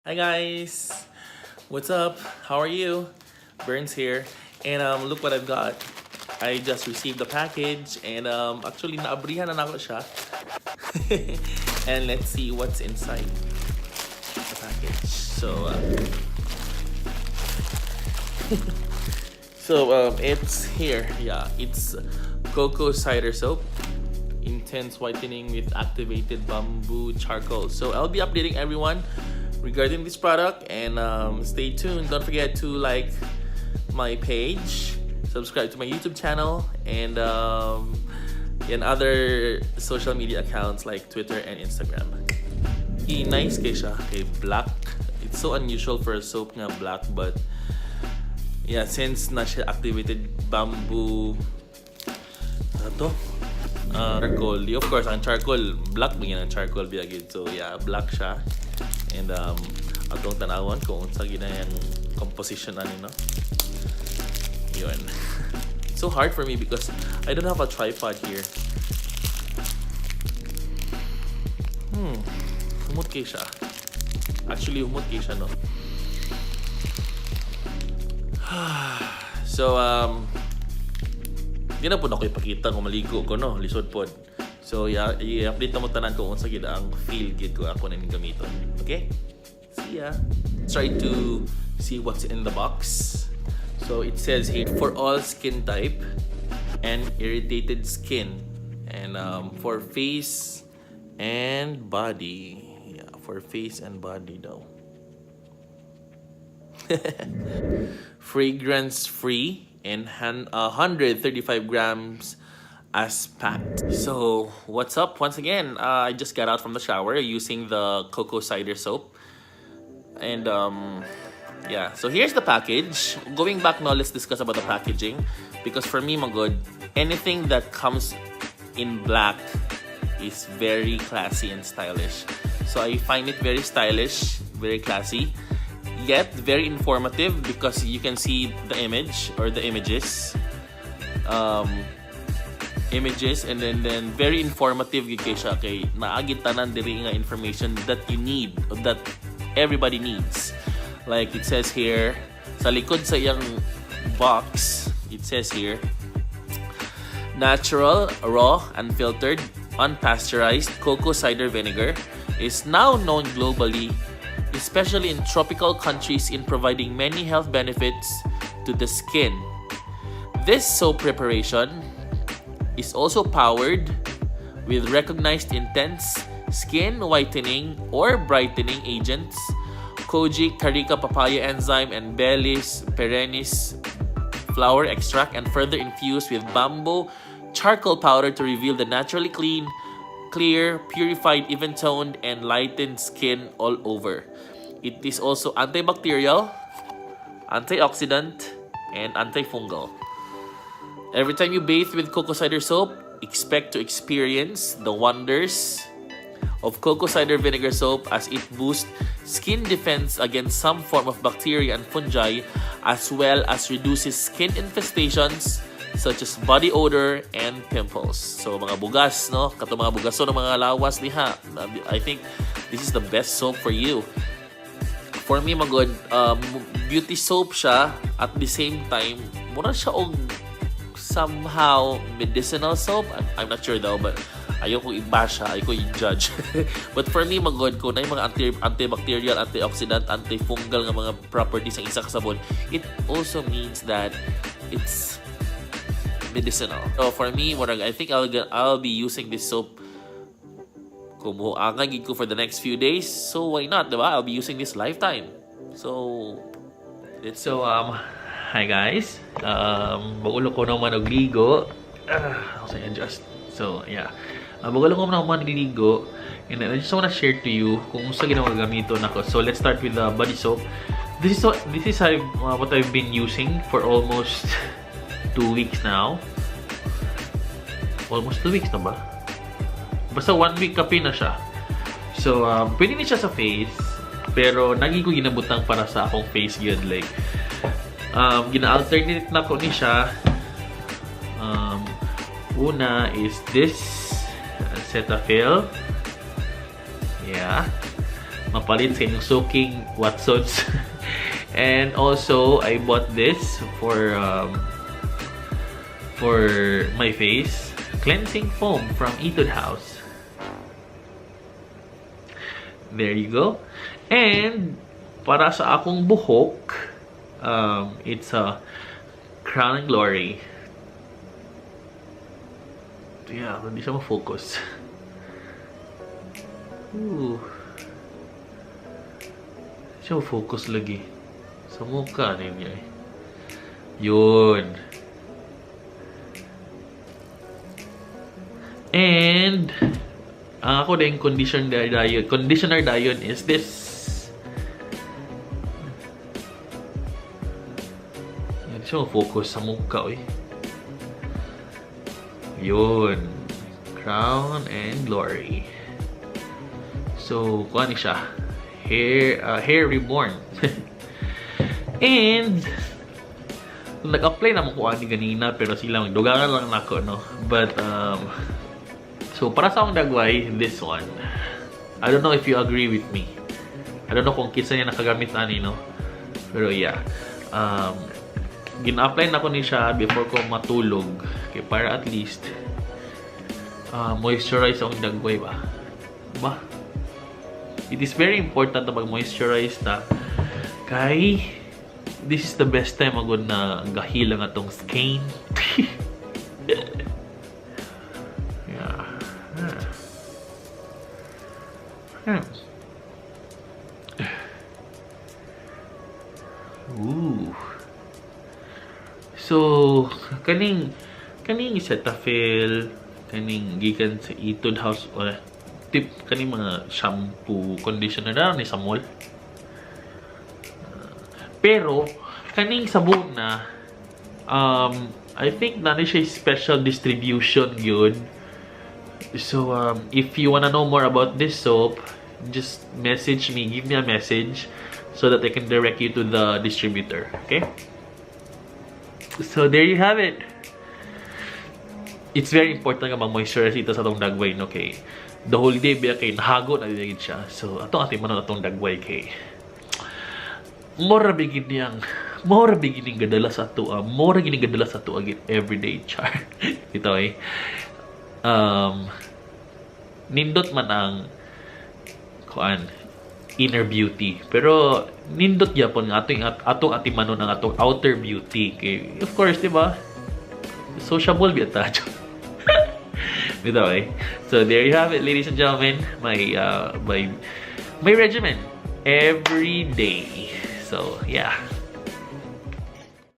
Hi guys! What's up? How are you? Burns here. And look what I've got. I just received the package and actually naabrihan na nako siya. And let's see what's inside the package. So it's here. Yeah, it's cocoa cider soap, intense whitening with activated bamboo charcoal. So I'll be updating everyone regarding this product and stay tuned. Don't forget to like my page, subscribe to my YouTube channel, and other social media accounts like Twitter and Instagram. I nice kay siya, kay black. It's so unusual for a soap nga black, but yeah, since na siya activated bamboo, ano to? Charcoal. Di, of course, ang charcoal, black man ang charcoal biya gid. So yeah, black siya. And atong tanawon kung unsa gid na yung composition ani, no. Yun. It's so hard for me because I don't have a tripod here. Humot kay siya. Actually, humot kay siya, no? So, di na pod nako ipakita kung maligo ko, no? Lisod pod. So, yeah, i-update na mo tanan kung unsa gid ang feel gid ko ako na gamiton. Okay? See ya. Try to see what's in the box. So, it says here, for all skin type and irritated skin. And for face and body. Yeah, for face and body daw. Fragrance free and 135 grams as packed. So, what's up? Once again, I just got out from the shower using the cocoa cider soap. And yeah, so here's the package. Going back now, let's discuss about the packaging. Because for me, my good, anything that comes in black is very classy and stylish. So I find it very stylish, very classy, yet very informative because you can see the image or the images. Images and then very informative gyud kay siya kay naa gyud tanan diri nga information that you need or that everybody needs. Like it says here sa likod sa iyang box, it says here, "Natural, raw, unfiltered, unpasteurized cocoa cider vinegar is now known globally, especially in tropical countries, in providing many health benefits to the skin. This soap preparation is also powered with recognized intense skin whitening or brightening agents, kojic, carica papaya enzyme, and Bellis perennis flower extract, and further infused with bamboo charcoal powder to reveal the naturally clean, clear, purified, even-toned, and lightened skin all over. It is also antibacterial, antioxidant, and antifungal. Every time you bathe with cocoa cider soap, expect to experience the wonders of cocoa cider vinegar soap as it boosts skin defense against some form of bacteria and fungi, as well as reduces skin infestations such as body odor and pimples." So mga bugas, no? Kato mga bugaso ng mga lawas diha. I think this is the best soap for you. For me, magod, beauty soap siya. At the same time, mura siya og somehow medicinal soap. I'm not sure though, but ayoko i-bash siya, ayoko i-judge. But for me, magod ko na yung mga antibacterial, antioxidant, antifungal nga mga properties ng isa ka sabon, it also means that it's medicinal. So for me, murag, I think I'll be using this soap kung muangan gid ko for the next few days. So why not, diba? I'll be using this lifetime. So, it's So, hi guys. Bag-o lang ko naman og ligo. Ah, ako sa adjust. So, yeah. Bag-o lang ko naman ligo. And then, I just wanna share to you kung unsa ginawa gamiton nako. So, let's start with the body soap. This is what I've been using for almost 2 weeks now. Almost 2 weeks na ba? Basta one week kapin na siya. So, pwede ni siya sa face, pero lagi ko ginabutang para sa akong face gyud, like gina-alternate na ko ni siya. Una is this Cetaphil. Yeah. Mapalit sa inyong suking Watsons. And also, I bought this for my face. Cleansing foam from Etude House. There you go. And para sa akong buhok, it's a Crown and Glory. Yeah, hindi siya ma-focus. Ooh. Hindi siya ma-focus lagi. Sa mukha ninyo eh. Yun. And ang ako din conditioner dayon is this. Hindi siya ma-focus sa mukha eh. Yun. Crown and Glory. So, kuha ni siya. Hair reborn. And nag-apply naman ko ani ganina, pero sila magdugangan lang nako, no. But so para sa akong dagway, this one. I don't know if you agree with me. I don't know kung kinsa niya nakagamit ani, no. Pero yeah. Gina-apply na ko ni siya before ko matulog kay para at least moisturize ang dagway ba. Ba? It is very important na mag-moisturize ta kay this is the best time agud na gahilang atong skin. Yeah. Ooh. So, kaning Cetaphil, kaning gikan sa Etude House, wala, tip, kaning mga shampoo, conditioner na ni sa mall. Pero, kaning sabon na, I think na siya special distribution yun. So, if you wanna know more about this soap, just message me, give me a message so that I can direct you to the distributor, okay? So, there you have it. It's very important nga mag-moisturize ito sa atong dagway, no? Kay the whole day, biya kay nahago na din siya. So, atong ating manon atong dagway kay mora bigin niyang, mora bigin ning gadala sa ato, mora gining gadala sa ato agit everyday, char. Ito eh. Nindot man ang kuan inner beauty, pero nindot gyapon nga atong atimanon ang atong outer beauty kay of course, di ba, sociable biya ta. Bitaw eh. So there you have it, ladies and gentlemen, my regimen every day. So yeah.